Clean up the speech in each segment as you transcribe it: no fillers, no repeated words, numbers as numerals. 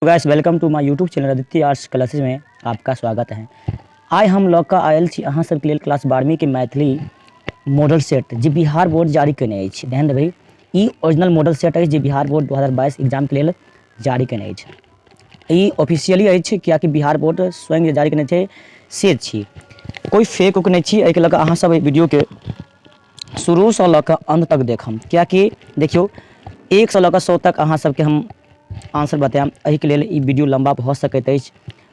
Guys, welcome to my YouTube channel Aditya arts classes में आपका स्वागत है। आइ हम लऽ कऽ आयल छी अहाँ सबके लेल क्लास 12वीं के मैथिली मॉडल सेट जे बिहार बोर्ड जारी केने अछि। ध्यान देबै, ई ओरिजिनल मॉडल सेट अछि जे बिहार बोर्ड 2022 एग्जाम के लेल जारी केने अछि। ई ऑफिशियली अछि, कियाकि बिहार बोर्ड स्वयं जे जारी केने छै से छी, कोइ फेक उक नहि छी। एहिके लऽ कऽ अहाँ सब एहि वीडियोके शुरूसँ लऽ कऽ अन्त तक देखम, कियाकि देखियौ 1सँ लऽ कऽ 100 तक अहाँ सबके हम आंसर बतायब। एहिके लेल ई वीडियो लम्बा भऽ सकैत अछि,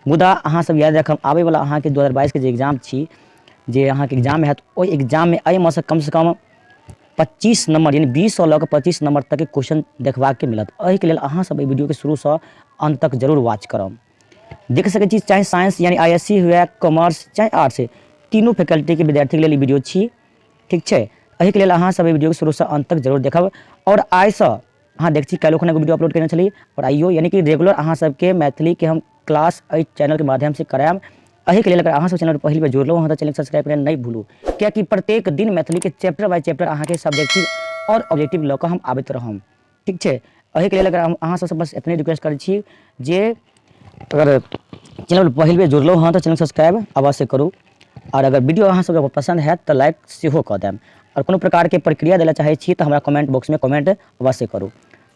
मुदा अहाँ सब याद राखब, आबैवला अहाँके 2022के जे एग्जाम छी, जे अहाँके एग्जाम हैत, ओहि एग्जाममे एहिमे सँ कमसँ कम 25 नंबर, यानी 20सँ लऽ कऽ 25 नंबर तकके क्वेश्चन देखबाके मिलत। एहिके लेल अहाँ सब एहि वीडियोके शुरूसँ अन्त तक जरूर वॉच करब। देख सकै छी, चाहे साइंस यानी I S C हुए, कॉमर्स चाहे आर्ट्स, तीनू फैकल्टीके विद्यार्थीके लेल ई वीडियो छी, ठीक छै। एहिके लेल अहाँ सब एहि वीडियोके शुरूसँ अन्त तक जरूर देखब। आओर आइसँ अहाँ देख छी, काल्हिओ खन एगो वीडियो अपलोड केने छली आओर आइयो, यानी कि रेगुलर अहाँ सबके मैथिलीके हम क्लास एहि चैनलके माध्यमसँ करायब। एहिके लेल अगर अहाँ सब चैनल पहिल बेर जुड़लहुँ हँ तऽ चैनल सब्सक्राइब करनाइ नहि भूलू, कियाकि प्रत्येक दिन मैथिलीके चैप्टर बाय चैप्टर अहाँके सब्जेक्टिव आओर ऑब्जेक्टिव लऽ कऽ हम आबैत रहब, ठीक छै। एहिके लेल अगर हम अहाँ सबसँ बस एतने रिक्वेस्ट करै छी जे अगर चैनल पहिल बेर जुड़लहुँ हँ तऽ चैनल सब्सक्राइब अवश्य करू, आओर अगर वीडियो अहाँ सबके पसन्द हैत तऽ लाइक सेहो कऽ देब, आओर कोनो प्रकारके प्रक्रिया दै लए चाहै छी तऽ हमरा कमेंट बॉक्समे कमेंट अवश्य करू,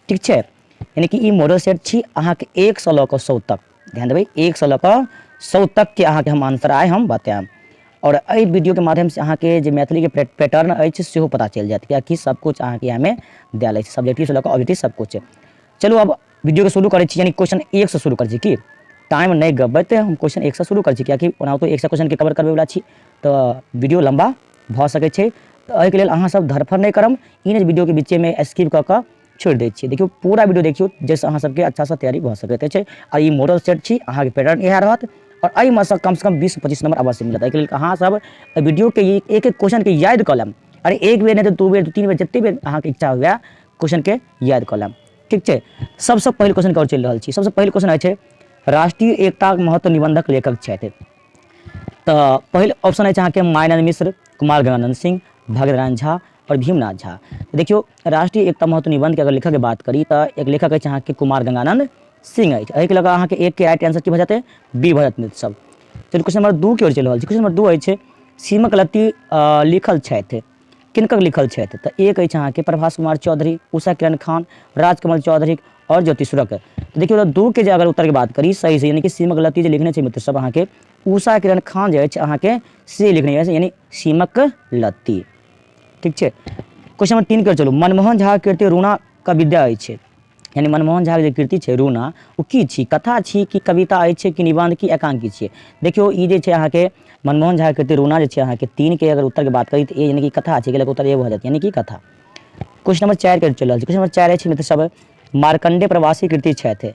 ठीक छै। यानी कि ई मॉडल सेट छी अहाँके 1सँ लऽ कऽ 100 तक, ध्यान देबै, 1सँ लऽ कऽ 100 तकके अहाँके हम आंसर आइ हम बतायब। आओर एहि वीडियोके माध्यमसँ अहाँके जे मैथिलीके पैटर्न अछि सेहो पता चलि जायत, कियाकि सबकिछु अहाँके इएहमे देल अछि, सब्जेक्टिवसँ लऽ कऽ ऑब्जेक्टिव सबकिछु। चलू अब वीडियोके शुरू करै छी, यानी क्वेश्चन 1सँ शुरू करै छी। की टाइम नहि गबैत हम क्वेश्चन 1सँ शुरू करै छी, कियाकि ओनाहितो 100 क्वेश्चनके कवर करबैवला छी तऽ वीडियो लम्बा भऽ सकै छै। तऽ एहिके लेल अहाँ सब धरफड़ नहि करब, ई नहि वीडियोके बीचेमे स्किप कऽ कऽ छोड़ि दै छियै। देखियौ पूरा वीडियो देखियौ, जाहिसँ अहाँ सबके अच्छासँ तैयारी भऽ सकैत अछि। आ ई मॉडल सेट छी, अहाँके पैटर्न इएह रहत, आओर एहिमे सँ कमसँ कम 20-25 नंबर अवश्य मिलत। एहिके लेल अहाँ सब एहि वीडियोके एक एक क्वेश्चनके याद कऽ लेब। अरे एक बेर नहि तऽ 2 बेर 3 बेर, जतेक बेर अहाँके इच्छा हुए क्वेश्चनके याद कऽ लेब, ठीक छै। सबसँ पहिल क्वेश्चन के ओर चलि रहल छी। सबसँ पहिल क्वेश्चन अछि राष्ट्रीय एकताक महत्व निबंधक लेखक छथि। तऽ पहिल ऑप्शन अछि अहाँके मायानंद मिश्र, कुमार गंगानंद सिंह, भगत झा आओर भीमनाथ झा। देखियौ राष्ट्रीय एकता महत्व निबंधके अगर लेखकके बात करी तऽ एक लेखक अछि अहाँके कुमार गंगानंद सिंह अछि। एहिके लऽ कऽ अहाँके 1 के राइट आंसर की भऽ जेतै? बी भऽ जेतै सब। चलू क्वेश्चन नंबर 2 के ओर चलि रहल छी। क्वेश्चन नंबर 2 अछि सीमक लत्ती लिखल छथि, किनकर लिखल छथि? तऽ 1 अछि अहाँके प्रभास कुमार चौधरी, उषा किरण खान, राजकमल चौधरी आओर ज्योतिश्वरक। तऽ देखियौ 2 के जे अगर उत्तरके बात करी सही से, यानी कि सीमक लत्ती जे लिखने छै मित्र सब अहाँके उषा किरण खान जे अछि अहाँके से लिखने अछि, यानी सीमक लत्ती, ठीक छै। क्वेश्चन नंबर 3 के चलू। मनमोहन झा कृति रूना का विद्या अछि, यानी मनमोहन झा के जे कृति छै रूना, ओ की छी? कथा छी कि कविता अछि कि निबंध कि एकांकी छियै? देखियौ ई जे छै अहाँके मनमोहन झा कृति रूना जे छै अहाँके 3 के अगर उत्तर के बात करी तऽ ए, यानी कि कथा छै, उत्तर ए भऽ जायत, यानी कि कथा। क्वेश्चन नंबर 4 के चलि रहल छै। क्वेश्चन नंबर 4 अछि मित्र सब मार्कंडे प्रवासी कृति छथि,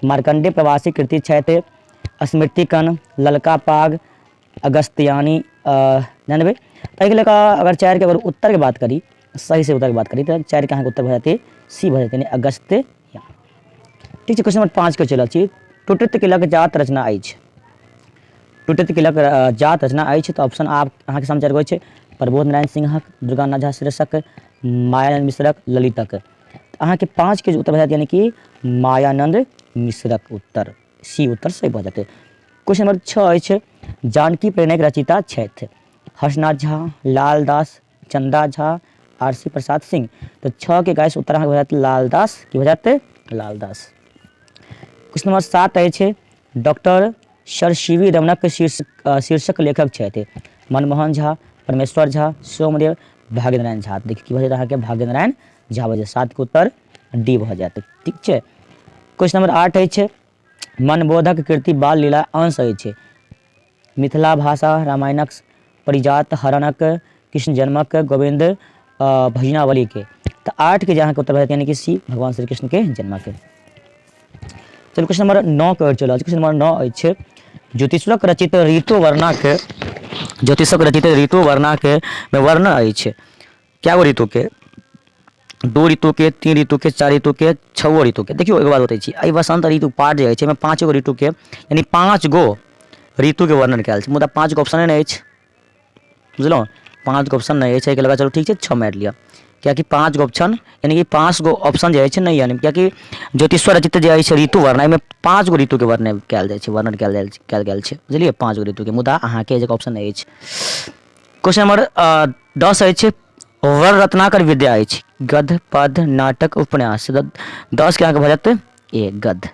मार्कंडे प्रवासी कृति छथि स्मृतिकण, ललका पाग, अगस्त्यानी, ध्यान देबै। एहिके लऽ कऽ अगर 4 के अगर उत्तर के बात करी, सही से उत्तर के बात करी तऽ 4 के अहाँके उत्तर भऽ जेतै सी भऽ जेतै, यानी अगस्त्य। ठीक छै। क्वेश्चन नंबर 5 के चलि रहल छी। टूटैत किलक जात रचना अछि, टूटैत किलक जात रचना अछि तऽ ऑप्शन आप अहाँके सामने 4 गो अछि, प्रबोध नारायण सिंहक, दुर्गानाथ झा शीर्षक, मायानंद मिश्रक, ललितक। अहाँके 5 के उत्तर भऽ जायत यानी कि मायानंद मिश्रक उत्तर, सी उत्तर सही भऽ जेतै। क्वेश्चन नंबर 6 अछि जानकी प्रणयक रचयिता छथि, हर्षनाथ झा, लालदास, चंदा झा, आर सी प्रसाद सिंह। तऽ 6 के गाइस उत्तर अहाँके भऽ जायत लालदास, की भऽ जायत? लालदास। क्वेश्चन नंबर 7 अछि डॉक्टर सर सी वी रमणक शीर्षक लेखक छथि, मनमोहन झा, परमेश्वर झा, सोमदेव, भाग्यनारायण झा। देखियौ की भऽ जायत अहाँके भाग्यनारायण झा भऽ जायत, 7 के उत्तर डी भऽ जायत, ठीक छै। क्वेश्चन नंबर 8 अछि मनबोधक कृति बाल लीला अंश अछि, मिथिला भाषा, रामायणक, परिजात हरणक, कृष्ण जन्मक, गोविंद भजनावली के। तऽ 8 के जे अहाँके उत्तर भऽ जायत यानी कि सी, भगवान श्री कृष्ण के जन्मक। चलू क्वेश्चन नंबर 9 के ओर चलि रहल छी। क्वेश्चन नंबर 9 अछि ज्योतिषक रचित ऋतु वर्णा के, ज्योतिषक रचित ऋतु वर्णा के में वर्ण अछि, क्या गो ऋतु के? 2 ऋतु के, 3 ऋतु के, 4 ऋतु के, 6 ऋतु के। देखियौ एगो बात बतै छी, एहि वसंत ऋतु पाठ जे अछि एहिमे 5 गो ऋतु के, यानी 5 गो ऋतु के वर्णन कयल छै, मुदा 5 गो ऑप्शने नहि अछि, बुझलहुँ? 5 गो ऑप्शन नहि अछि, एहिके लऽ कऽ चलू ठीक छै 6 मारि लिअ। किएकि पाँच गो ऑप्शन यानि कि पाँच गो ऑप्शन जे अछि नहि यानि किएकि ज्योतिश्वर रचित जे अछि ऋतु वर्ण एहिमे पाँच गो ऋतुके वर्णन कयल जाइ छै वर्णन कयल जाइ कयल गेल छै बुझलियै पाँच गो ऋतुके मुदा अहाँके एहि जगह ऑप्शन नहि अछि क्वेश्चन नंबर 10 अछि वर रत्नाकर विद्या अछि गद्य पद्य नाटक उपन्यास 10 के अहाँके भऽ जायत ए गद्य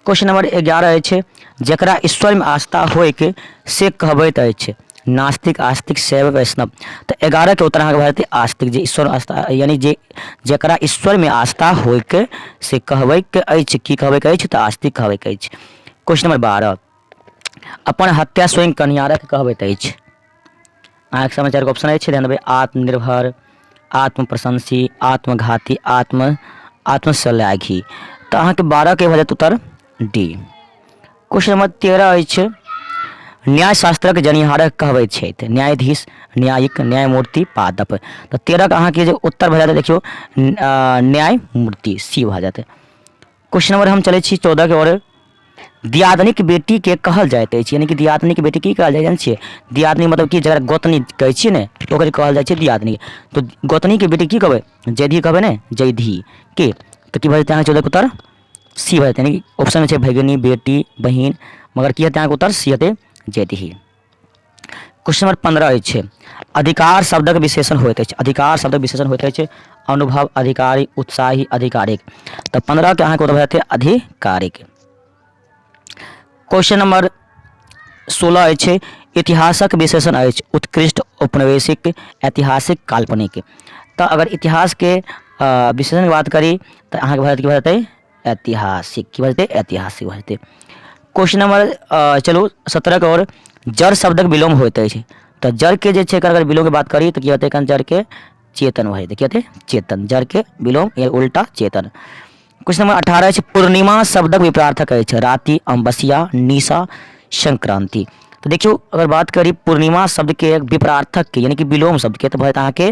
क्वेश्चन नंबर 11 अछि जकरा ईश्वरमे आस्था होइक से कहबैत अछि नास्तिक आस्तिक शैव वैष्णव तऽ 11 के उत्तर अहाँके भऽ जेतै आस्तिक जे ईश्वर आस्था यानी जे जकरा ईश्वरमे आस्था होइक से कहबैक अछि की कहबैक अछि तऽ आस्तिक कहबैक अछि क्वेश्चन नंबर 12 अपन हत्या स्वयं कनिहारक कहबैत अछि अहाँके समाचारके ऑप्शन अछि ध्यान देबै आत्मनिर्भर आत्मप्रशंसी आत्मघाती आत्म आत्मश्लाघी तऽ अहाँके 12के भऽ जायत उत्तर डी क्वेश्चन नंबर 13 अछि न्यायशास्त्रक जनिहारक कहबैत छथि न्यायाधीश न्यायिक न्यायमूर्ति पादप तऽ 13के अहाँके जे उत्तर भऽ जायत देखियौ न्यायमूर्ति सी भऽ जायत क्वेश्चन नंबर हम चलै छी 14के ओर दियादनीक बेटीके कहल जाइत अछि यानी कि दियादनीक बेटी की कहल जाइ जानै छियै दियादनी मतलब कि जकरा गोतनी कहै छियै ने ओकरे कहल जाइ छै दियादनी तऽ गोतनीके बेटी की कहबै जैधी कहबै ने जैधी के तऽ की भऽ जेतै अहाँके 14के उत्तर सी भऽ जेतै यानी कि ऑप्शनमे छै भगिनी बेटी बहिन मगर की हेतै अहाँके उत्तर सी हेतै जैधी क्वेश्चन नंबर 15 अछि अधिकार शब्दक विशेषण होइत अछि अधिकार शब्दक विशेषण होइत अछि अनुभव अधिकारी उत्साही आधिकारिक तऽ 15 के अहाँके उत्तर भऽ जेतै आधिकारिक क्वेश्चन नंबर 16 अछि इतिहासक विशेषण अछि उत्कृष्ट औपनिवेशिक ऐतिहासिक काल्पनिक तऽ अगर इतिहासके विशेषणके बात करी तऽ अहाँके भऽ जेतै की भऽ जेतै ऐतिहासिक की भऽ जेतै ऐतिहासिक भऽ जेतै क्वेश्चन नंबर चलू 17के और जड़ शब्दक विलोम होइत अछि तऽ जड़के जे छै एकर अगर विलोमके बात करी तऽ की हेतै एखन जड़के चेतन भऽ जेतै की हेतै चेतन जड़के विलोम या उल्टा चेतन क्वेश्चन नंबर 18 अछि पूर्णिमा शब्दक विपरार्थक अछि राति अमावस्या निशा संक्रांति तऽ देखियौ अगर बात करी पूर्णिमा शब्दके विपरार्थकके यानी कि विलोम शब्दके तऽ भऽ जेतै अहाँके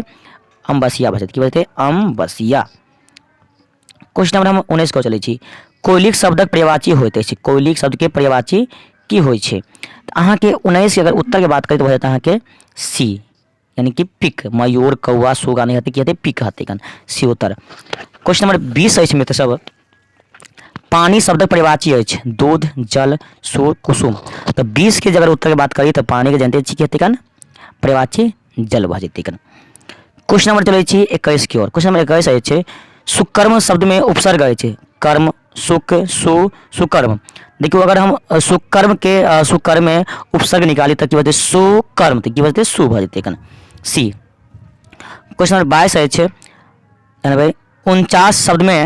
अमावस्या भऽ जेतै की भऽ जेतै अमावस्या क्वेश्चन नंबर हम 19 को चलै छी कोयलिक शब्दक पर्यायवाची होइत अछि कोयलिक शब्दके पर्यायवाची की होइ छै तऽ अहाँके 19 के अगर उत्तरके बात करी तऽ भऽ जायत अहाँके सी यानी कि पिक मयूर कौआ सुगा नहि हेतै की हेतै पिक हेतै कन सी उत्तर क्वेश्चन नंबर 20 अछि मित्र सब पानी शब्दक पर्यायवाची अछि दूध जल सूर कुसुम तऽ 20 के अगर उत्तर के बात करी तऽ पानी के जानते छी की हेतै कन पर्यायवाची जल भऽ जेतै कन क्वेश्चन नंबर चलै छी 21 की ओर क्वेश्चन नंबर 21 अछि सुकर्म शब्दमे उपसर्ग अछि कर्म सुख सु सुकर्म देखियौ अगर हम सुकर्म के सुकर्म में उपसर्ग निकाली तऽ की भऽ जेतै सुकर्म तऽ की भऽ जेतै सु भऽ जेतै कन सी क्वेश्चन नंबर 22 अछि भाई 49 शब्दमे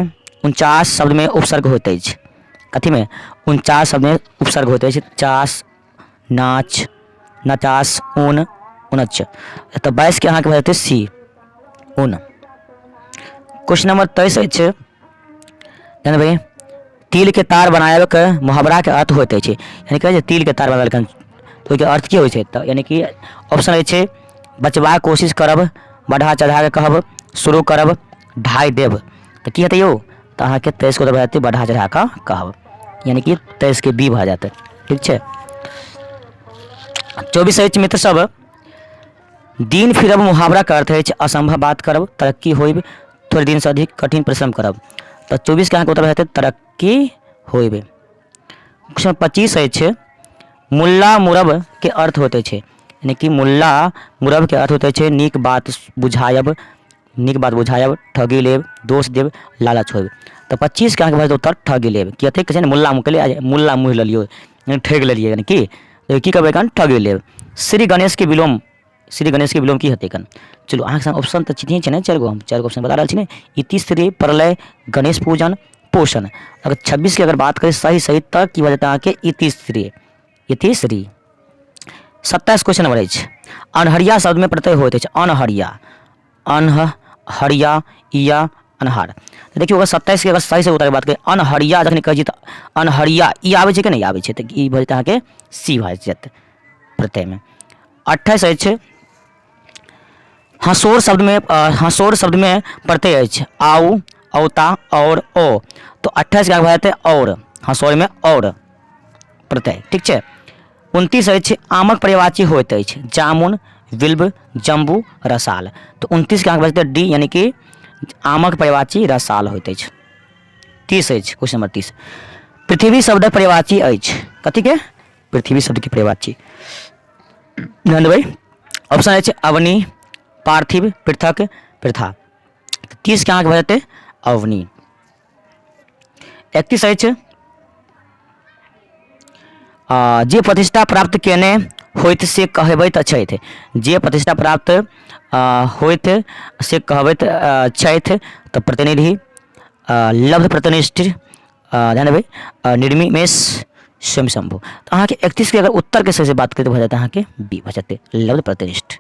49 शब्दमे उपसर्ग होइत अछि कथीमे 49 शब्दमे उपसर्ग होइत अछि चास नाच नचास ऊन उनच तऽ 22 के अहाँके भऽ जेतै सी ऊन क्वेश्चन नंबर 23 अछि जानबै तिलके तार बनाबैके मुहावराके अर्थ होइत अछि यानी कहै छै तिलके तार बनाबैके ओहिके अर्थ की होइ छै तऽ यानी कि ऑप्शन अछि बचबाक कोशिश करब बढ़ा चढ़ा कऽ कहब शुरू करब ढाइ देब तऽ की हेतै यौ तऽ अहाँके 23 के भऽ जेतै बढ़ा चढ़ा कऽ कहब यानी कि 23 के बी भऽ जेतै ठीक छै 24 अछि मित्र सब दिन फिरब मुहावराके अर्थ अछि असम्भव बात करब तरक्की होइब थोड़े दिनसँ अधिक कठिन परिश्रम करब तऽ 24 के अहाँके उत्तर भऽ जेतै तरक्की होइब क्वेश्चन 25 अछि मुल्ला मुरब के अर्थ होइत अछि यानी कि मुल्ला मुरब के अर्थ होइत अछि नीक बात बुझायब नीक बात बुझायब ठगी लेब दोष देब लालच होयब तऽ 25 के अहाँके भऽ जेतै उत्तर ठगी लेब की अथी कहै छै ने मुल्ला मुँह मुल्ला मुँह लेलियै ठगि लेलियै यानी कि की कहबै एखन ठगि लेब श्री गणेश के विलोम श्री गणेश के विलोम की हेतै एखन चलू अहाँके सामने ऑप्शन तऽ चिन्है छै ने चारि गो हम चारि गो ऑप्शन बता रहल छी ने इति श्री प्रलय गणेश पूजन पोषण अगर 26 के अगर बात करी सही सही तऽ की भऽ जेतै अहाँके इति श्री इति श्री 27 क्वेश्चन नंबर अछि अनहरिया शब्दमे प्रत्यय होइत अछि अनहरिया अनह हरिया इया अनहार तऽ देखियौ अगर 27 के अगर सही से उत्तर बात करी अनहरिया जखन कहै छी तऽ अनहरिया ई आबै छै कि नहि आबै छै तऽ ई भऽ जेतै अहाँके सी भऽ जायत प्रत्ययमे 28 अछि हँसोर शब्दमे हँसोर शब्दमे प्रत्यय अछि आउ औता और ओ तऽ 28 के भऽ जेतै और हँसोरमे और प्रत्यय ठीक छै 29 अछि आमक पर्यायवाची होइत अछि जामुन बिल्व, जम्बू, रसाल। तऽ 29 के अहाँके बचतै डी, यानी कि आमक पर्यायवाची रसाल होइत अछि। 30 अछि क्वेश्चन नंबर 30। पृथ्वी शब्दक पर्यायवाची अछि कथीके? पृथ्वी शब्दके पर्यायवाची ध्यान देबै। ऑप्शन अछि अवनी, पार्थिव, पृथक, प्रथा। 30 के अहाँके भऽ जेतै अवनी। 31 अछि, जे प्रतिष्ठा प्राप्त केने होइत से कहबैत छथि। जे प्रतिष्ठा प्राप्त होइत से कहबैत छथि, तऽ प्रतिनिधि, लब्ध प्रतिनिष्ठ, ध्यान देबै, निर्मिमेष, स्वयं शंभु। तऽ अहाँके 31के अगर उत्तरके सही से बात करी तऽ भऽ जेतै अहाँके बी भऽ जेतै लब्ध प्रतिनिष्ठ।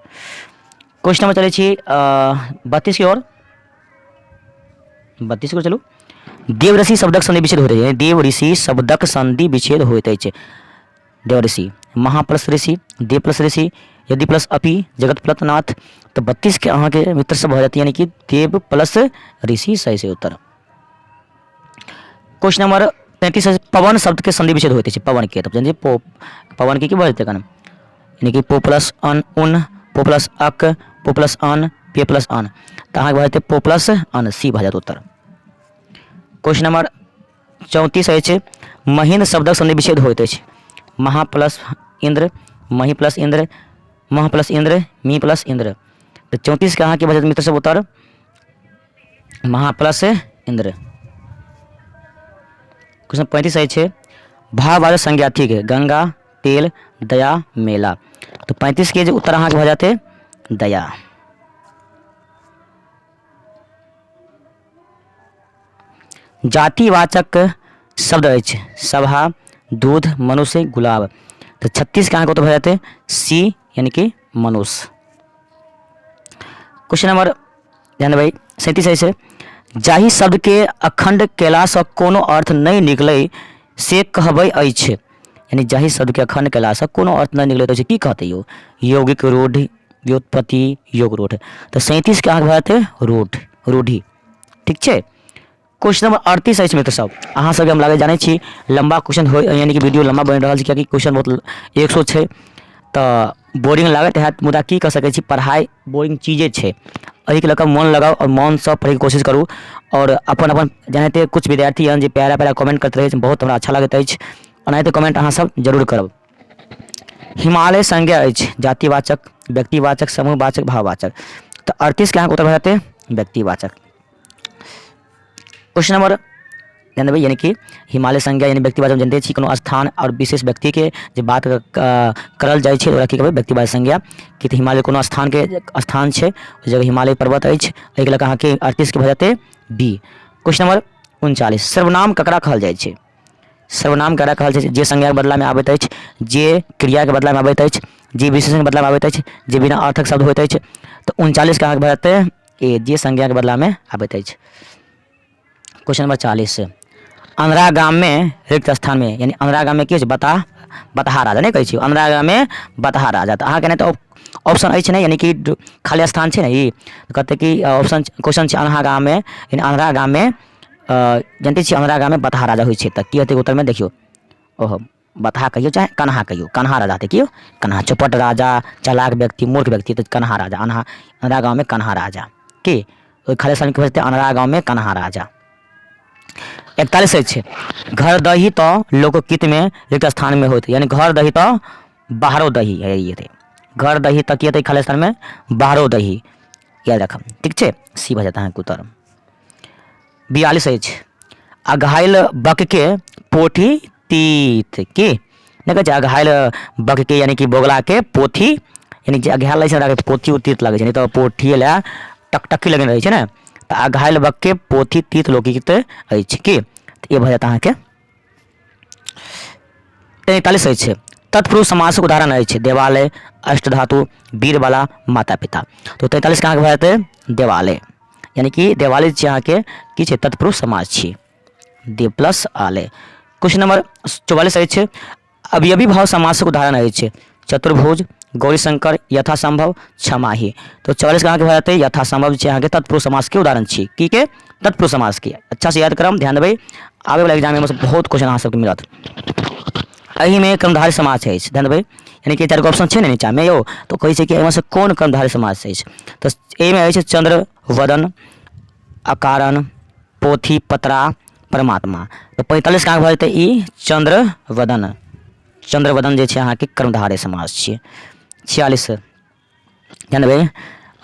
क्वेश्चन नंबर चलै छी 32 के ओर, 32 को चलू। देव ऋषि शब्दक संधि विच्छेद होइत अछि। देव ऋषि शब्दक संधि विच्छेद होइत अछि। देव ऋषि, महा प्लस ऋषि, देव प्लस ऋषि, यदि प्लस अपि, जगत प्लस नाथ। तऽ 32 के अहाँके मित्र सब भऽ जायत यानी कि देव प्लस ऋषि सही से उत्तर। क्वेश्चन नंबर 33, पवन शब्द के संधि विच्छेद होइत अछि। पवन के तब जानते पो, पवन के की भऽ जेतै कन, यानी कि पो प्लस अन उन, पो प्लस अक, पो प्लस अन, पे प्लस अन। तऽ अहाँके भऽ जेतै पो प्लस अन, सी भऽ जायत उत्तर। क्वेश्चन नंबर 34 अछि, महीन शब्दक संधि विच्छेद होइत अछि। महा प्लस इन्द्र, मही प्लस इन्द्र, मह प्लस इन्द्र, मी प्लस इन्द्र। तऽ 34 के अहाँके भऽ जायत मित्र सब उत्तर महा प्लस इन्द्र। क्वेश्चन 35 अछि, भाववाचक संज्ञा थिक गंगा, तेल, दया, मेला। तऽ 35 के जे उत्तर अहाँके भऽ जेतै दया। जातिवाचक शब्द अछि सभा, दूध, मनुष्य, गुलाब। तऽ 36 के अहाँके उत्तर भऽ जेतै सी, यानी कि मनुष्य। क्वेश्चन नंबर ध्यान देबै 37 अछि, जाहि शब्दके अखंड कयलासँ कोनो अर्थ नहि निकलै से कहबै अछि। यानी जाहि शब्दके अखंड कयलासँ कोनो अर्थ नहि निकलैत अछि, की कहतै यौ? यौगिक, रूढ़, व्युत्पत्ति, योग रूढ़। तऽ 37 के अहाँके भऽ जेतै रूढ़, रूढ़ी। ठीक छै। क्वेश्चन नंबर 38 अछि मित्र सब, अहाँ सबके हम लागै जानै छी लम्बा क्वेश्चन हो, यानी कि वीडियो लम्बा बनि रहल छै, कियाकि क्वेश्चन बहुत 100 छै तऽ बोरिंग लागैत हैत, मुदा की कऽ सकै छी, पढ़ाइ बोरिंग चीजे छै। एहिके लऽ कऽ मोन लगाउ आओर मोनसँ पढ़ैके कोशिश करू। आओर अपन अपन जेनाहिते किछु विद्यार्थी एहन जे प्यारा प्यारा कमेंट करैत रहै छै, बहुत हमरा अच्छा लागैत अछि। ओनाहिते कमेंट अहाँ सब जरूर करब। हिमालय संज्ञा अछि जातिवाचक, व्यक्तिवाचक, समूहवाचक, भाववाचक। तऽ 38 के अहाँके उत्तर भऽ जेतै व्यक्तिवाचक। क्वेश्चन नंबर ध्यान देबै, यानी कि हिमालय संज्ञा यानी व्यक्तिवाचक जानते छी, कोनो स्थान आओर विशेष व्यक्तिके जे बात करल जाइ छै ओकरा की कहबै? व्यक्तिवाचक संज्ञा। कि तऽ हिमालय कोनो स्थानके स्थान छै, ओहि जगह हिमालय पर्वत अछि। एहिके लऽ कऽ अहाँके 38 के भऽ जेतै बी। क्वेश्चन नंबर 39, सर्वनाम ककरा कहल जाइ छै? सर्वनाम ककरा कहल जाइ छै? जे संज्ञाके बदलामे आबैत अछि, जे क्रियाके बदलामे आबैत अछि, जे विशेषणके बदलामे आबैत अछि, जे बिना अर्थक शब्द होइत अछि। तऽ 39 के अहाँके भऽ जेतै ए, जे संज्ञाके बदलामे आबैत अछि। क्वेश्चन नंबर 40, अंधरा गाममे रिक्त स्थानमे, यानी अंधरा गाममे की होइ छै? बता बतहा राजा नहि कहै छी? अंधरा गाममे बतहा राजा। तऽ अहाँके नहि तऽ ऑप्शन अछि नहि, यानी कि खाली स्थान छै ने ई कहतै कि ऑप्शन क्वेश्चन छै अन्हा गाममे, यानी अंधरा गाममे जानिते छियै अंधरा गाममे बतहा राजा होइ छै, तऽ की हेतै उत्तरमे? देखियौ, ओहो बतहा कहियौ चाहे कन्हा कहियौ, कन्हा राजा हेतै। की यौ कन्हा? चौपट राजा, चालाक व्यक्ति, मूर्ख व्यक्ति, तऽ कन्हा राजा। अन्हा अन्हरा गाँवमे कन्हा राजा की ओहि खाली स्थानके भऽ जेतै अन्हरा गाँवमे कन्हा राजा। 41 अछि, घर दही तऽ लोकगीतमे रिक्त स्थानमे होइत, यानी घर दही तऽ बाहरो दही है, ई हेतै घर दही तऽ की हेतै खाली स्थानमे? बाहरो दही, याद राखब। ठीक छै, सी भऽ जायत अहाँके उत्तर। 42 अछि, अघायल बकके पोठी तीत की नहि कहै छै? अघायल बकके यानी कि बोगलाके पोथी, यानी जे अघायल रहै छै ने पोथी ओ तीत लगै छै, नहि तऽ पोठिए लए टकटकी लगेने रहै छै ने। तऽ अघायल बकके पोथी तीत लोकगीत अछि की? तऽ ई भऽ जायत अहाँके। 43 अछि, तत्पुरुष समासक उदाहरण अछि देवालय, अष्टधातु, वीरबाला, माता पिता। तऽ 43 के अहाँके भऽ जेतै देवालय, यानी कि देवालय छै अहाँके की छै? तत्पुरुष समास छी, देव प्लस आलय। क्वेश्चन नंबर 44 अछि, अवयवी भाव समासक उदाहरण अछि चतुर्भुज, गौरीशंकर, यथासंभव, क्षमाही। तो 44 के अहाँके भऽ जेतै यथासंभव छै अहाँके तत्पुरुष समास के उदाहरण छी। की के? तत्पुरुष समास के। अच्छा से याद करब, ध्यान देबै, आबै वाला एग्जाम में बहुत क्वेश्चन अहाँ सबके मिलत। एहिमे कर्मधारय समास अछि। ध्यान देबै, यानी कि चारि गो ऑप्शन छै ने नीचाँमे यौ, तऽ कहै छै कि एहिमे से कोन कर्मधारय समास अछि। तऽ एहिमे अछि चंद्र वदन, अकारण, पोथी पतरा, परमात्मा। तऽ 45 कहाँ भऽ जेतै? ई चंद्र वदन, चंद्रवदन जे छै अहाँके कर्मधारय समास छियै। 46 ध्यान देबै,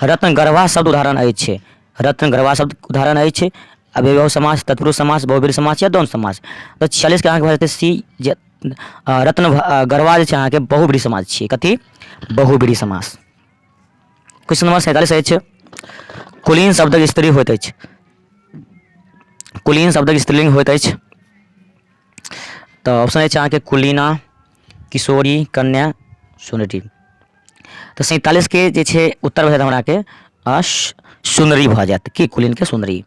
रत्नगर्भा शब्द उदाहरण अछि। रत्नगर्भा शब्द उदाहरण अछि अव्ययभाव समास, तत्पुरुष समास, बहुव्रीहि समास या द्वंद्व समास। तऽ 46 के अहाँके भऽ जेतै सी, जे रत्न गरबा जे छै अहाँके बहुव्रीहि समास छियै। कथी? बहुव्रीहि समास। क्वेश्चन नंबर 47 अछि, कुलीन शब्दक स्त्री होइत अछि। कुलीन शब्दक स्त्रीलिंग होइत अछि। तऽ ऑप्शन अछि अहाँके कुलीना, किशोरी, कन्या, सुनरी। तऽ 47 के जे छै उत्तर भऽ जायत हमराके सुनरी भऽ जायत की कुलीनके सुनरी।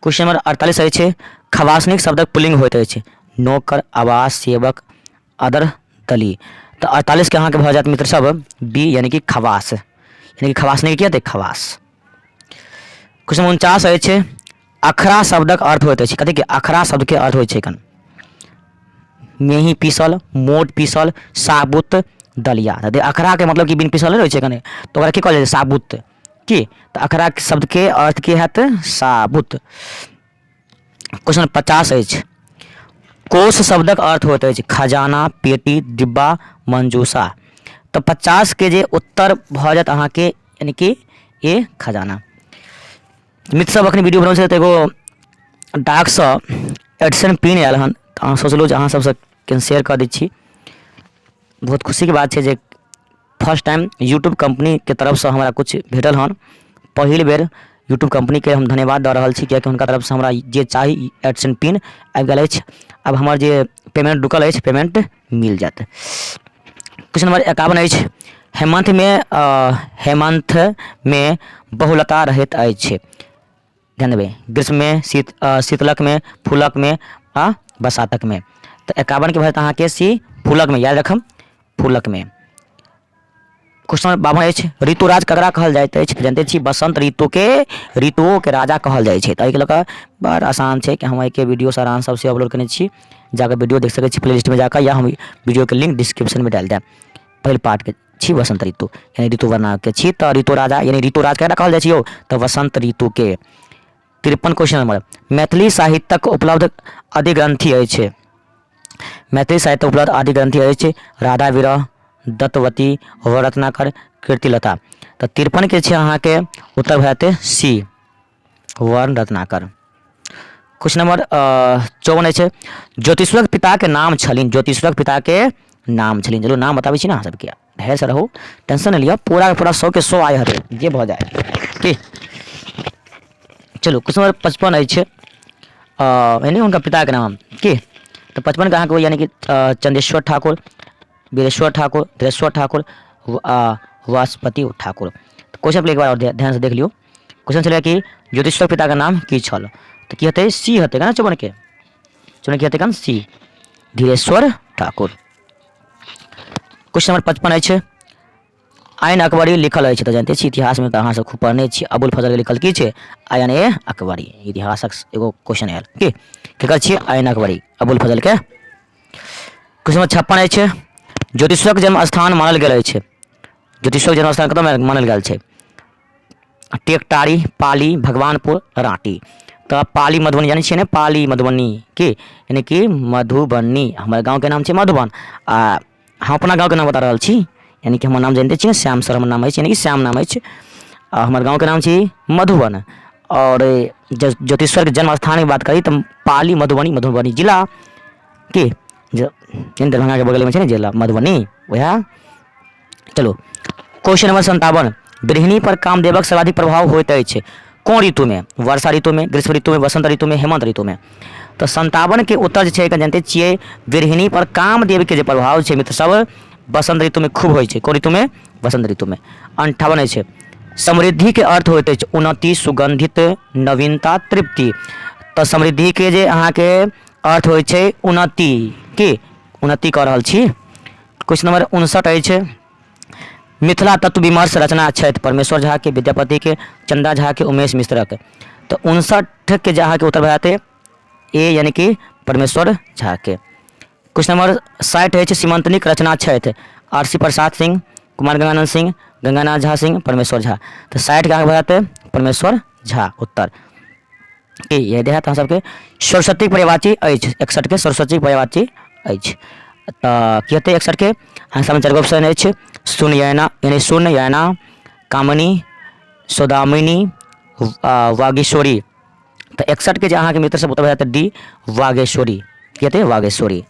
क्वेश्चन नंबर 48 अछि, खवासनीक शब्दक पुल्लिंग होइत अछि। नौकर, आवास, सेवक, अदर दली। तऽ 48 के अहाँके भऽ जायत मित्र सब बी, यानी कि खवास, यानी कि खवासनी की हेतै? खवास। क्वेश्चन 49 अछि, अखरा शब्दक अर्थ होइत अछि। कथी के? अखरा शब्दके अर्थ होइ छै कन मेही पीसल, मोट पीसल, साबुत दलिया। तऽ अखराके मतलब कि बिन पीसल नहि रहै छै कने, तऽ ओकरा की कहल जाइ छै? साबुत। की तऽ अखरा शब्दके अर्थ की हैत? साबुत। क्वेश्चन 50 अछि, कोष शब्दक अर्थ होइत अछि खजाना, पेटी, डिब्बा, मंजूषा। तऽ 50 के जे उत्तर भऽ जायत अहाँके यानी कि ए, खजाना। मित्र सब, अखन वीडियो बनबै छै तऽ एगो डाकसँ एडसन पिन आयल हन, तऽ अहाँ सोचलहुँ जे अहाँ सबसँ कनि शेयर कऽ दै छी। बहुत खुशीके बात छै जे फर्स्ट टाइम यूट्यूब कम्पनीके तरफसँ हमरा किछु भेटल हन। पहिल बेर यूट्यूब कम्पनीके हम धन्यवाद दऽ रहल छी, किएकि हुनका तरफसँ हमरा जे चाही एडसन पिन आबि गेल अछि। आब हमर जे पेमेंट रुकल अछि, पेमेंट मिल जायत। क्वेश्चन नंबर 51 अछि, हेमन्तमे बहुलता रहैत अछि। ध्यान देबै, ग्रीष्ममे, शीतलकमे, फूलकमे आ बसातकमे। तऽ 51के भऽ जायत अहाँके सी, फूलकमे। याद रखब, फूलकमे। क्वेश्चन नंबर 52 अछि, ऋतुराज ककरा कहल जाइत अछि? जानते छी, बसंत ऋतुके ऋतुओके राजा कहल जाइ छै। तऽ एहिके लऽ कऽ बड़ आसान छै कि हम एहिके वीडियो सारांश सब से अपलोड केने छी, जाकऽ वीडियो देख सकै छी प्लेलिस्टमे जाकऽ, या हम वीडियोके लिंक डिस्क्रिप्शनमे डालि देब। पहिल पार्टके छी वसंत ऋतु, यानी ऋतु वर्णके छी, तऽ ऋतु राजा यानी ऋतुराज ककरा कहल जाइ छै यौ? तऽ वसंत ऋतुके। 53 क्वेश्चन नंबर, मैथिली साहित्यक उपलब्ध अधिग्रंथि अछि। मैथिली साहित्य उपलब्ध आदि ग्रंथि अछि राधा विरह, दत्तवती, रत्नाकर, कीर्तिलता। तऽ 53 के छै अहाँके उत्तर भऽ जेतै सी, वर्ण रत्नाकर। क्वेश्चन नंबर 54 अछि, ज्योतिश्वरक पिताके नाम छलनि। ज्योतिश्वरक पिताके नाम छलनि। चलू नाम बताबै छी ने अहाँ सबके, धैर्यसँ रहू, टेंशन नहि लिअ, पूरा पूरा 100 के 100 आय हेतै जे भऽ जाय की। चलू क्वेश्चन नंबर 55 अछि, यानी हुनका पिताके नाम की? तऽ 55के अहाँके यानी कि चंदेश्वर ठाकुर, वीरेश्वर ठाकुर, धीरेश्वर ठाकुर आ वासपति ठाकुर। तऽ क्वेश्चन एक बार आओर ध्यानसँ देख लियौ। क्वेश्चन छलै कि ज्योतिश्वर पिताके नाम की छल? तऽ की हेतै? सी हेतै ने 54के। 54 की हेतै? कन सी, धीरेश्वर ठाकुर। क्वेश्चन नंबर 55 अछि, आइन अकबरी लिखल अछि। तऽ जानते छी, इतिहासमे तऽ अहाँ सब खूब पढ़ने छी, अबुल फजलके लिखल की छै? आयन ए अकबरी। इतिहासक एगो क्वेश्चन आयल की केकर छियै आइन अकबरी? अबुल फजलके। क्वेश्चन नंबर 56 अछि, ज्योतिषक जन्म स्थान मानल गेल अछि। ज्योतिषक जन्म स्थान कतऽ मानल गेल छै? टेकटारी, पाली, भगवानपुर, राँटी। तऽ पाली मधुबनी जानै छियै ने? पाली मधुबनी की यानी कि मधुबनी हमर गाँवके नाम छै मधुबन, आ हम अपना गाँवके नाम बता रहल छी, यानी कि हमर नाम जानिते छियै, श्याम सर हमर नाम अछि, यानी कि श्याम नाम अछि, आ हमर गाँवके नाम छी मधुबन। आओर ज्योतिश्वरके जन्म स्थानके बात करी तऽ पाली मधुबनी, मधुबनी जिला की जे दरभंगाके बगलमे छै ने जिला मधुबनी, वएह। चलू क्वेश्चन नंबर 57, गृहिणी पर कामदेवक सर्वाधिक प्रभाव होइत अछि कोन ऋतुमे? वर्षा ऋतुमे, ग्रीष्म ऋतुमे, वसंत ऋतुमे, हेमंत ऋतुमे। तऽ 57 के उत्तर जे छै जानते छियै, गृहिणी पर कामदेवके जे प्रभाव छै मित्र सब, वसंत ऋतुमे खूब होइ छै। कोन ऋतुमे? वसंत ऋतुमे। 58 अछि, समृद्धिके अर्थ होइत अछि उन्नति, सुगंधित, नवीनता, तृप्ति। तऽ समृद्धिके जे अहाँके अर्थ होइ छै उन्नति, की उन्नति कऽ रहल छी। क्वेश्चन नंबर 59 अछि, मिथिला तत्व विमर्श रचना छथि परमेश्वर झा के, विद्यापति के, चंदा झा के, उमेश मिश्रक। तऽ 59 के जे अहाँके उत्तर भए जेतै ए, यानी कि परमेश्वर झा के। क्वेश्चन क्वेश्चन नंबर 60 अछि, सीमंतनीक रचना छथि आर सी प्रसाद सिंह, कुमार गंगानंद सिंह, गंगानाथ झा सिंह, परमेश्वर झा। तऽ 60 के अहाँके भऽ जायत परमेश्वर झा उत्तर। की याद हैत अहाँ सबके? सरस्वती पर्यायवाची अछि, 61 के सरस्वती पर्यायवाची अछि। तऽ की हेतै 61 के? अहाँ सामने चारि गो ऑप्शन अछि, सुनयना यानी सुनयना, कामिनी, सौदामिनी, वागीश्वरी। तऽ 61 के जे अहाँके मित्र सब उत्तर भऽ जायत डी, वागेश्वरी। की हेतै? वागेश्वरी।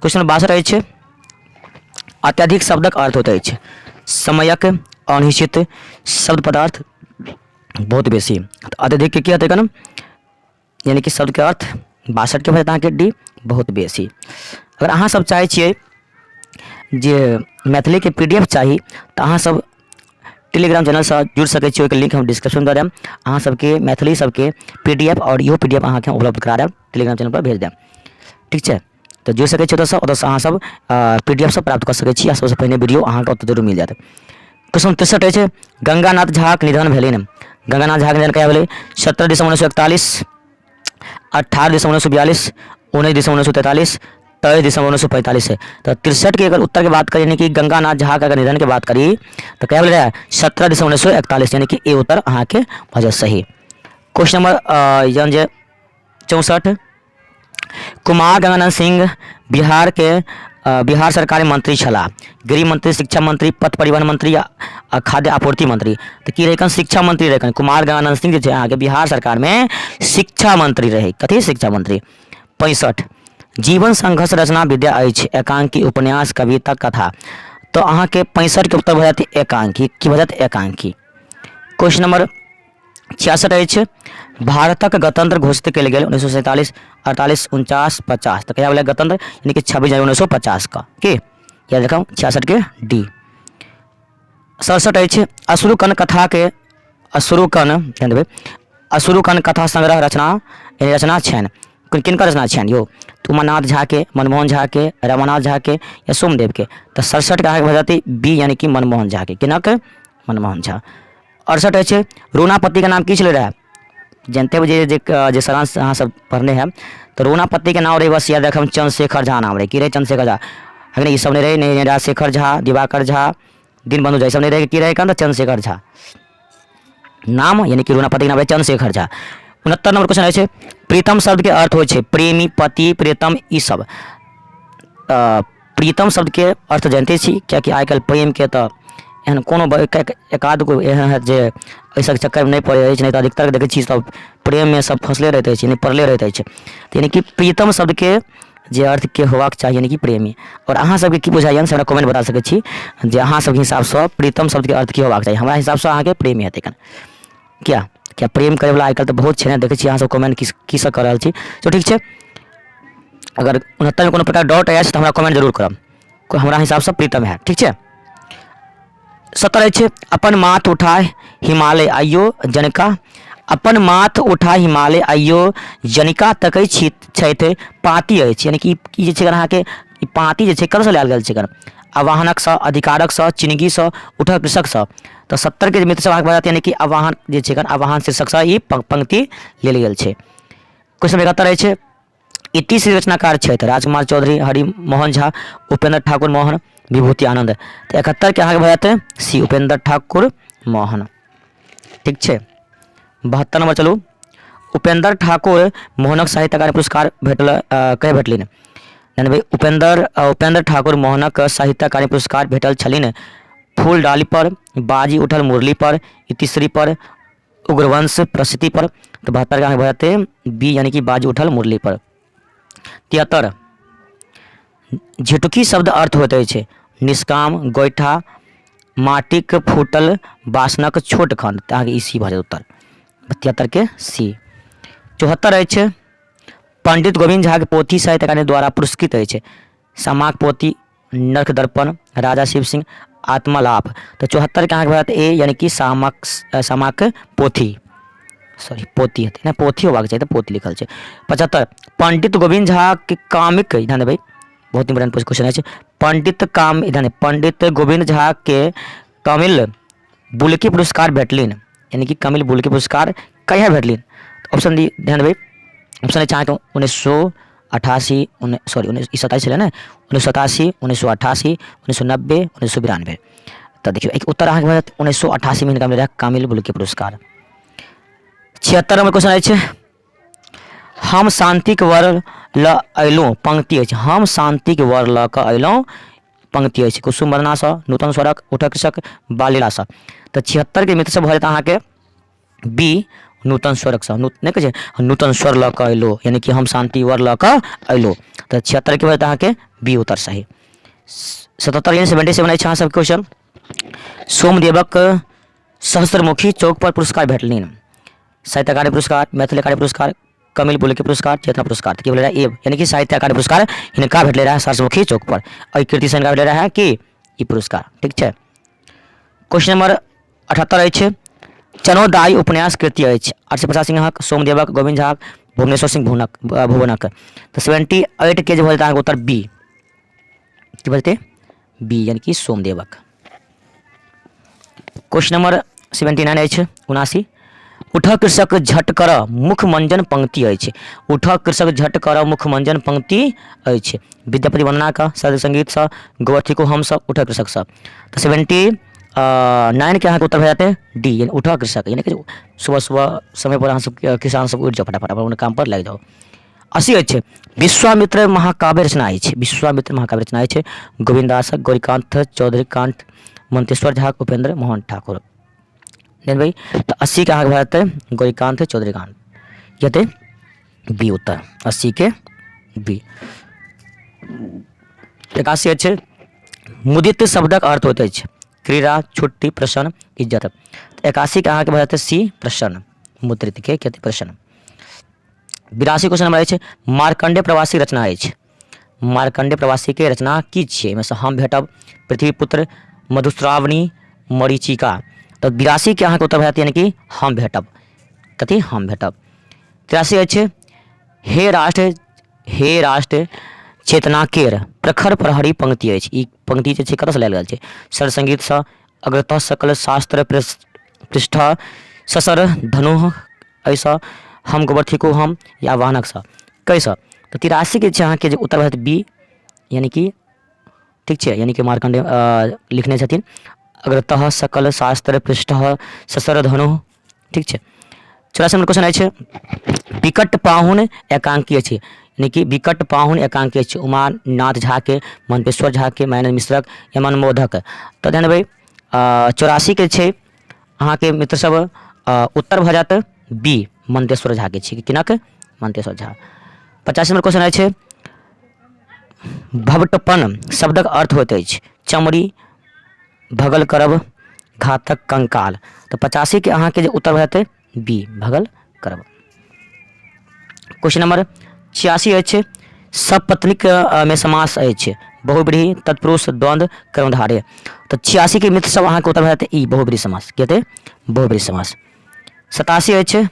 क्वेश्चन नंबर 62 अछि, अत्यधिक शब्दक अर्थ होइत अछि समयक अनिश्चित शब्द पदार्थ बहुत बेसी। तऽ अत्यधिक के की हेतै कन? यानी कि शब्दके अर्थ 62 के भऽ जायत अहाँके डी, बहुत बेसी। अगर अहाँ सब चाहै छियै जे मैथिलीके पी डी एफ चाही तऽ अहाँ सब टेलीग्राम चैनलसँ जुड़ि सकै छी, ओहिके लिंक हम डिस्क्रिप्शनमे दऽ देब। अहाँ सबके मैथिली सबके पी डी एफ आओर इहो पी डी एफ अहाँके उपलब्ध करा देब, टेलीग्राम चैनलपर भेज देब। ठीक छै, तऽ जुड़ि सकै छी ओतऽसँ, ओतऽसँ अहाँ सब पी डी एफ सब प्राप्त कऽ सकै छी आ सबसँ पहिने वीडियो अहाँके ओतऽ जरूर मिल जायत। क्वेश्चन 63 अछि, गंगानाथ झाक निधन भेलनि। गंगानाथ झाक निधन कहिया भेलै? 17 दिसम्बर 1941, 18 दिसम्बर 1942, 19 दिसम्बर 1943, 23 दिसम्बर 1945 है। तऽ 63 के अगर उत्तर के बात करी, यानी कि गंगानाथ झा के अगर निधन के बात करी तऽ कहिया भेलै रहै? 17 दिसम्बर 1941, यानी कि ए उत्तर अहाँके भऽ जायत सही। क्वेश्चन नंबर जहन जे 64, कुमार गंगानंद सिंह बिहार के बिहार सरकार मंत्री छलाह, गृह मंत्री, शिक्षा मंत्री, पथ परिवहन मंत्री आ खाद्य आपूर्ति मंत्री। तऽ की रहै? शिक्षा मंत्री रहै। कुमार गंगानंद सिंह जे छै अहाँके बिहार सरकारमे शिक्षा मंत्री रहै। कथी? शिक्षा मंत्री। 65, जीवन संघर्ष रचना विद्या अछि एकांकी, उपन्यास, कविता, कथा। तऽ अहाँके 65 के उत्तर भऽ जायत एकांकी। की भऽ जायत? एकांकी। क्वेश्चन नंबर 66 अछि, भारतक गणतंत्र घोषित कयल गेल 1947, 48, 49, 50। तऽ कहिया भेलै गणतंत्र? यानी कि 26 जनवरी 1950 का। की याद रखब 66 के डी। 67 अछि, अश्रुकण कथा के अश्रुकण ध्यान देबै, अश्रुकण कथा संग्रह रचना यानी रचना छनि, किनकर रचना छनि यौ? तऽ उमानाथ झा के, मनमोहन झा के, रमानाथ झा के या सोमदेव के। तऽ 67 के अहाँके भऽ जातै बी, यानी कि मनमोहन झा के। किनक? मनमोहन झा। 68 अछि, रोनापत्तीके नाम की छलै रहए? जानते हो जे जे जे सारांश अहाँ सब पढ़ने हैब, तऽ रोनापत्तीके नाम रहै, बस याद रखब, चंद्रशेखर झा नाम रहै। की रहै? चंद्रशेखर झा। अगर ई सब नहि रहै, नहि राजशेखर झा, दिवाकर झा, दीनबंधु झा, ई सब नहि रहै। की रहै कन? तऽ चंद्रशेखर झा नाम, यानी कि रोनापत्तीके नाम रहै चंद्रशेखर झा। 69 नंबर क्वेश्चन अछि, प्रीतम शब्दके अर्थ होइ छै प्रेमी, पति, प्रीतम, ई सब। तऽ प्रीतम शब्दके अर्थ जानिते छी, किएकि आइ काल्हि प्रेमके तऽ एहन कोनो एक आध गो एहन हैत जे एहि सब चक्करमे नहि पड़ै अछि, नहि तऽ अधिकतर देखै छी सब प्रेममे सब फँसले रहैत अछि, नहि पड़ले रहैत अछि। तऽ यानी कि प्रीतम शब्दके जे अर्थके होबाक चाही यानी कि प्रेमी। आओर अहाँ सबके की बुझाइए से हमरा कमेंट बता सकै छी जे अहाँ सबके हिसाबसँ प्रीतम शब्दके अर्थ की होबाक चाही। हमरा हिसाबसँ अहाँके प्रेमी हेतै। किया? किया प्रेम करैवला आइ काल्हि तऽ बहुत छै ने। देखै छी अहाँ सब कमेंट की की सब कऽ रहल छी। तऽ ठीक छै, अगर 69मे कोनो प्रकार डाउट अछि तऽ हमरा कमेंट जरूर करब। हमरा हिसाबसँ प्रीतम है। ठीक छै, 70 अछि, अपन माथ उठा हिमालय आइयो जनिका, अपन माथ उठा हिमालय आइयो जनिका तकै छी छथि पाँति अछि। यानी कि ई जे छै अहाँके ई पाँति जे छै कतऽसँ लायल गेल छै? एकर आवाहनकसँ, अधिकारकसँ, चिनगीसँ, उठल कृषकसँ। तऽ 70 के मित्र सब अहाँके बतायत, यानी कि आवाहन जे छै एकर आवाहन शीर्षकसँ ई पंक्ति लेल गेल छै। क्वेश्चन 71 अछि, इतिश्री रचनाकार छथि राजकुमार चौधरी, हरिमोहन झा, उपेंद्र ठाकुर मोहन, विभूति आनंद। तऽ 71 के अहाँके भऽ जायत सी, उपेंद्र ठाकुर मोहन। ठीक छै, 72 नंबर चलू। उपेंद्र ठाकुर मोहनक साहित्य अकादमी पुरस्कार भेटल कहिया भेटलनि? यानी भाई उपेंद्र उपेंद्र ठाकुर मोहनक साहित्य अकादमी पुरस्कार भेटल छलनि फूल डाली पर, बाजी उठल मुरली पर, इतिश्री पर, उग्रवंश प्रसिद्धि पर। तऽ 72 के अहाँके भऽ जेतै बी, यानी कि बाजी उठल मुरली पर। 73, झिटुकी शब्द अर्थ होइत अछि निष्काम, गोइठा, माटिक फूटल बासनक छोट खंड। तऽ अहाँके ई सी भऽ जायत उत्तर, 73 के सी। 74 अछि, पंडित गोविन्द झाके पोथी साहित्य अकादमी द्वारा पुरस्कृत अछि सामाक पोथी, नर्क दर्पण, राजा शिव सिंह, आत्मालाप। तऽ 74 के अहाँके भऽ जायत ए, यानी कि सामक सामाक पोथी, सॉरी पोती हेतै ने, पोथी होबाक चाही तऽ पोथी लिखल छै। 75, पंडित गोविन्द झा के कामिक, ध्यान देबै बहुत इम्पोर्टेंट क्वेश्चन अछि, पंडित काम ध्यान पंडित गोविन्द झा के कमिल बुलकी पुरस्कार भेटलिन, यानी कि कमिल बुलकी पुरस्कार कहिया भेटलिन? ऑप्शन दी, ध्यान देबै, ऑप्शन अछि अहाँके 1900 अठासी सॉरी उन्नैस ई सताइस छलै ने 1987, 1988, 1990, 1992। तऽ देखियौ एहिके उत्तर अहाँके भऽ जायत 1988मे हिनका मिलल रहै कामिल बुल्के पुरस्कार। 76 नंबर क्वेश्चन अछि, हम शान्तिक वर लऽ अयलहुँ पंक्ति अछि। हम शान्तिक वर लऽ कऽ अयलहुँ पंक्ति अछि कुसुम वर्णासँ, नूतन स्वरक, उठक कृषक, बाललीलासँ। तऽ 76के मित्र सब भऽ जायत अहाँके बी नूतन स्वरकसँ। नहि कहै छै नूतन स्वर लऽ कऽ अयलहुँ, यानी कि हम शान्ति वर लऽ कऽ अयलहुँ। तऽ 76के भऽ जायत अहाँके बी उत्तर सही। 77 यानी 77 अछि अहाँ सबके क्वेश्चन। सोमदेवक सहस्रमुखी चौक पर पुरस्कार भेटलनि। साहित्य अकादमी पुरस्कार, मैथिली अकादमी पुरस्कार, कमिल बुलके पुरस्कार, चेतना पुरस्कार। तऽ की भेलै रहै ए यानी कि साहित्य अकादमी पुरस्कार हिनका भेटलै रहै सहस्रमुखी चौक पर। एहि कृतिसँ हिनका भेटलै रहै कि ई पुरस्कार। ठीक छै। क्वेश्चन नंबर 78 अछि, चनोदाई उपन्यास कृति अछि आरसी प्रसाद सिंहक, सोमदेवक, गोविन्द झाक, भुवनेश्वर सिंह भुवनक भुवनक। तऽ 78 के जे भऽ जेतै अहाँके उत्तर बी। की भऽ जेतै? बी यानी कि सोमदेवक। क्वेश्चन नंबर 79 अछि, 79, उठ कृषक झट कर मुख मंजन पंक्ति अछि। उठ कृषक झट कर मुख मंजन पंक्ति अछि विद्यापति वंदनाक, शरद संगीतसँ, गोवर्थिको हमसँ, उठ कृषकसँ। तऽ 79 के अहाँके उत्तर भऽ जेतै डी यानी उठ कृषक, यानी कि सुबह सुबह समय पर अहाँ सब किसान सब उठि जाउ फटाफट अपन अपन काम पर लागि जाउ। 80 अछि, विश्वामित्र महाकाव्य रचना अछि। विश्वामित्र महाकाव्य रचना अछि गोविन्द दासक, गौरीकान्त चौधरीकान्त, मंतेश्वर झा, उपेंद्र मोहन ठाकुर। भाई तऽ 80 के अहाँके भऽ जेतै गौरीकान्त चौधरीकान्त, हेतै बी उत्तर 80 के बी। 81 अछि, मुदित शब्दक अर्थ होइत अछि क्रीड़ा, छुट्टी, प्रसन्न, इज्जत। 81 के अहाँके भऽ जेतै सी प्रसन्न, मुद्रित के कहतै प्रसन्न। 82 क्वेश्चन नंबर अछि, मार्कंडेय प्रवासी रचना अछि। मार्कंडेय प्रवासी के रचना की छियै? एहिमे से हम भेटब, पृथ्वीपुत्र, मधुश्रावणी, मरीचिका। तऽ 82 के अहाँके उत्तर भऽ जायत यानी कि हम भेटब। कथी? हम भेटब। 83 अछि, हे राष्ट्र हे राष्ट्र चेतना केर प्रखर प्रहरी पंक्ति अछि। ई पंक्ति जे छै कतऽसँ लेल गेल छै? सर संगीतसँ, अग्रतः सकल शास्त्र पृष्ठ ससर धनुः एहिसँ, हम गोबर थिको हम, या वाहनकसँ, कैसँ। तऽ 83के छै अहाँके जे उत्तर भऽ जायत बी यानी कि ठीक छै, यानी कि मार्कण्डेय लिखने छथिन अग्रतः सकल शास्त्र पृष्ठ ससर धनुः। ठीक छै। 84 नंबर क्वेश्चन अछि, विकट पाहुन एकांकी अछि। यानी कि विकट पाहुन एकांकी अछि उमानाथ झा के, मंतेश्वर झा के, मायानंद मिश्रक, यमन मोदक। तऽ ध्यान देबै 84 के छै अहाँके मित्र सब उत्तर भऽ जायत बी मंतेश्वर झा के छै। किनक? मंतेश्वर झा। 85 नंबर क्वेश्चन अछि, भवटपन शब्दक अर्थ होइत अछि चमड़ी, भगल करब, घातक, कंकाल। तऽ 85 के अहाँके जे उत्तर भऽ जेतै बी भगल करब। क्वेश्चन नंबर 86 अछि, सपत्नीक मे समास अछि बहुव्रीहि, तत्पुरुष, द्वंद्व, कर्मधारय। तऽ 86 के मित्र सब अहाँके उत्तर भऽ जेतै ई बहुव्रीहि समास। की हेतै? बहुव्रीहि समास। 87 अछि,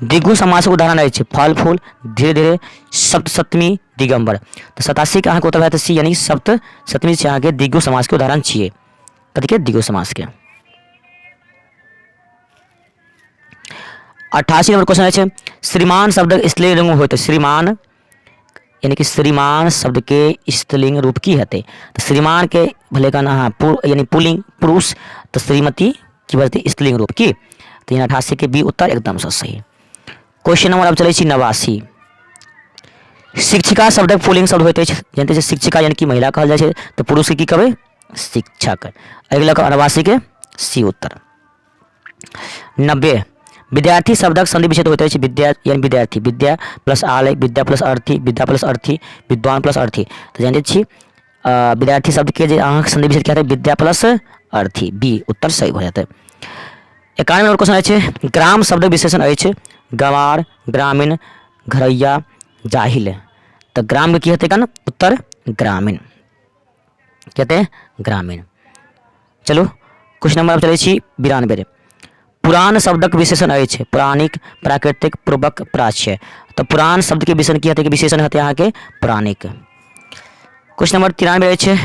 द्विगु समासक उदाहरण अछि फल फूल, धीरे धीरे, सप्तसप्तमी, दिगंबर। तऽ 87 के अहाँके उत्तर भऽ जेतै सी यानी सप्त सप्तमी छै अहाँके द्विगु समासके उदाहरण छियै। कथीके? द्विगु समासके। 88 नंबर क्वेश्चन अछि, श्रीमान शब्दक स्त्रीलिंग होइत श्रीमान, यानी कि श्रीमान शब्द के स्त्रीलिंग रूप की हेतै? तऽ श्रीमान के भेलै कन अहाँ यानी पुलिंग पुरुष, तऽ श्रीमती की बजतै? स्त्रीलिंग रूप की। तऽ यहाँ 88 के बी उत्तर एकदम से सही। क्वेश्चन नंबर अब चलै छी 89, शिक्षिका शब्दक पुलिंग शब्द होइत अछि। जानते छी शिक्षिका यानी कि महिला कहल जाइ छै, तऽ पुरुष के की कहबै? शिक्षक। एहि लऽ कऽ 89 के सी उत्तर। 90, विद्यार्थी शब्दक संधि विच्छेद होइत अछि विद्या यानी विद्यार्थी, विद्या प्लस आलय, विद्या प्लस अर्थी, विद्या प्लस अर्थी, विद्वान प्लस अर्थी। तऽ जानते छी विद्यार्थी शब्दके जे अहाँके संधि विच्छेद क्या हेतै? विद्या प्लस अर्थी, बी उत्तर सही भऽ जेतै। 91 नंबर क्वेश्चन अछि, ग्राम शब्दक विशेषण अछि गंवार, ग्रामीण, घरैया, जाहिल। तऽ ग्रामके की हेतै कन? उत्तर ग्रामीण। की हेतै? ग्रामीण। चलू क्वेश्चन नंबर चलै छी 92, पुरान शब्दक विशेषण अछि पौराणिक, प्राकृतिक, पूर्वक, प्राच्य। तऽ पुरान शब्दके विशेषण की हेतै? विशेषण हेतै अहाँके पौराणिक। क्वेश्चन नंबर 93 अछि,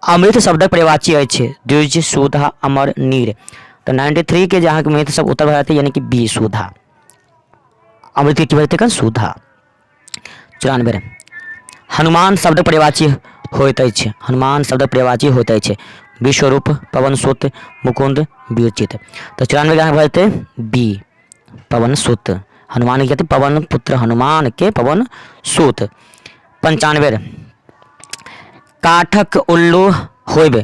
अमृत शब्दक पर्यायवाची अछि द्विज, सुधा, अमर, नीर। तऽ 93 के जे अहाँके मित्र सब उत्तर भऽ जेतै यानी कि बी सुधा। अमृत के की भऽ जेतै? सुधा। 94 हनुमान शब्दक पर्यायवाची होइत अछि। हनुमान शब्दक पर्यायवाची होइत अछि। विश्वरूप, पवनसुत, मुकुन्द, वीरचित। तऽ 94 के अहाँके भऽ जेतै बी, पवनसुत। हनुमान के पवन पुत्र हनुमान के पवन सुत। 95 काठक उल्लू होयब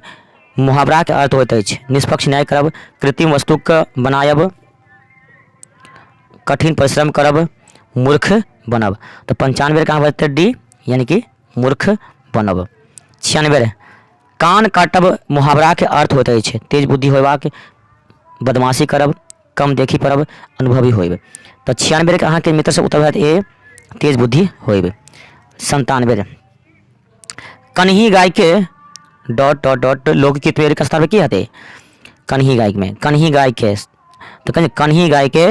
मुहावराके अर्थ होइत अछि। निष्पक्ष न्याय करब, कृत्रिम वस्तुके बनायब, कठिन परिश्रम करब, मूर्ख बनब। तऽ 95 कहाँ बजतै? डी, यानी कि मूर्ख बनब। 96 कान काटब मुहावराके अर्थ होइत अछि। तेज बुद्धि होयबाक, बदमाशी करब, कम देखि पड़ब, अनुभवी होयब। तऽ 96के अहाँके मित्र सब उत्तर भऽ जायत ए, तेज बुद्धि होयब। 97 कन्ही गायके डॉट डॉट डॉट लोकगीत के स्थान पर की हेतै? कन्ही गायमे कन्ही गायके तऽ कनि कन्ही गायके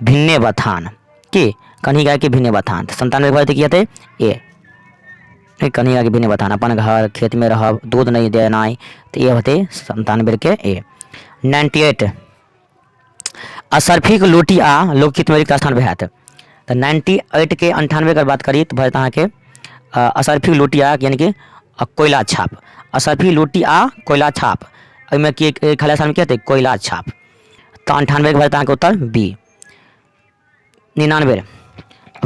भिन्ने बथान की कन्ही गायके भिन्ने बथान। तऽ 97 भऽ जेतै की हेतै? ए, कन्ही गायके भिन्ने बथान, अपन घर खेतमे रहब, दूध नहि देनाइ। तऽ ए होतै 97 के ए। 98 असर्फीक लोटी आ लोकगीतमे रिक्त स्थान पर हैत। तऽ 98 के 98 के बात करी तऽ भऽ जायत अहाँके असर्फी लोटी आ यानी कि कोयला छाप। असर्फी लोटी आ कोयला छाप, एहिमे की खाली स्थानमे की हेतै? कोयला छाप। तऽ 98के भऽ जायत अहाँके उत्तर बी। 99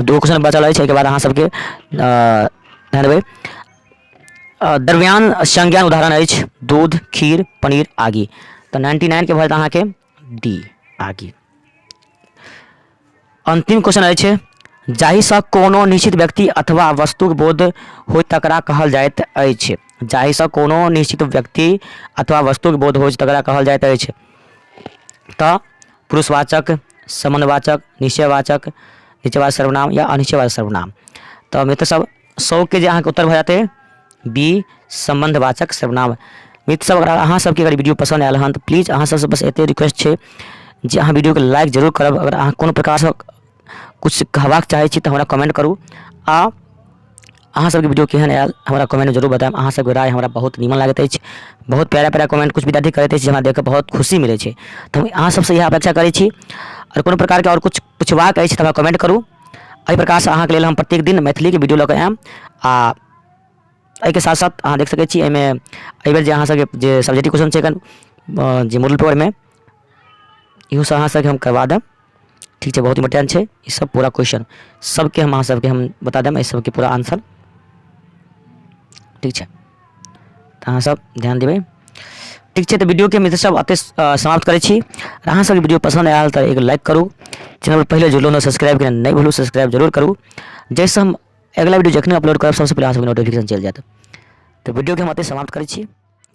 दू क्वेश्चन बचल अछि, एहिके बाद अहाँ सबके ध्यान देबै। द्रव्यान संज्ञान उदाहरण अछि दूध, खीर, पनीर, आगि। तऽ 99के भऽ जायत अहाँके डी, आगि। अंतिम क्वेश्चन अछि, जाहिसँ कोनो निश्चित व्यक्ति अथवा वस्तुक बोध हो तकरा कहल जाइत अछि। जाहिसँ कोनो निश्चित व्यक्ति अथवा वस्तुक बोध हो तकरा कहल जाइत अछि। तऽ पुरुषवाचक, समन्वयवाचक, निश्चयवाचक, निश्चयवाचक सर्वनाम या अनिश्चयवाचक सर्वनाम। तऽ मित्र सब 100के जे अहाँके उत्तर भऽ जेतै बी, सम्बन्धवाचक सर्वनाम। मित्र सब, अगर अहाँ सबके अगर वीडियो पसन्द आयल हन तऽ प्लीज अहाँ सबसँ बस एते रिक्वेस्ट छै जे अहाँ वीडियोके लाइक जरूर करब। अगर अहाँ कोनो प्रकारसँ किछु कहबाक चाहै छी तऽ हमरा कमेंट करू आ अहाँ सबके वीडियो केहन आयल हमरा कमेंटमे जरूर बतायब। अहाँ सबके राय हमरा बहुत नीमन लागैत अछि। बहुत प्यारा प्यारा कमेंट कुछ विद्यार्थी करैत अछि जे हमरा देखिकऽ बहुत खुशी मिलै छै। तऽ हम अहाँ सबसँ इएह अपेक्षा करै छी। आओर कोनो प्रकारके आओर किछु पुछबाक अछि तऽ हमरा कमेंट करू। एहि प्रकारसँ अहाँके लेल हम प्रत्येक दिन मैथिलीके वीडियो लऽ कऽ आयब। आ एहिके साथ साथ अहाँ देख सकै छी, एहिमे एहिबेर जे अहाँ सबके जे सब्जेक्टिव क्वेश्चन छै एखन जे मॉडल पेपरमे, इहो सब अहाँ सबके हम करबा देब। ठीक छै, बहुत इम्पोर्टेंट छै ई सब पूरा क्वेश्चन सबके हम अहाँ सबके हम बता देब एहि सबके पूरा आंसर। ठीक छै, तऽ अहाँ सब ध्यान देबै। ठीक छै, तऽ वीडियोके मित्र सब एतय समाप्त करै छी। अहाँ सबके वीडियो पसन्द आयल तऽ एक लाइक करू। चैनल पर पहिले जुड़लहुँ, सब्सक्राइब केना नहि भूलू, सब्सक्राइब जरूर करू, जाहिसँ हम अगिला वीडियो जखने अपलोड करब सबसँ पहिले अहाँ सबके नोटिफिकेशन चलि जायत। तऽ वीडियोके हम एतय समाप्त करै छी।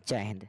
जय हिन्द।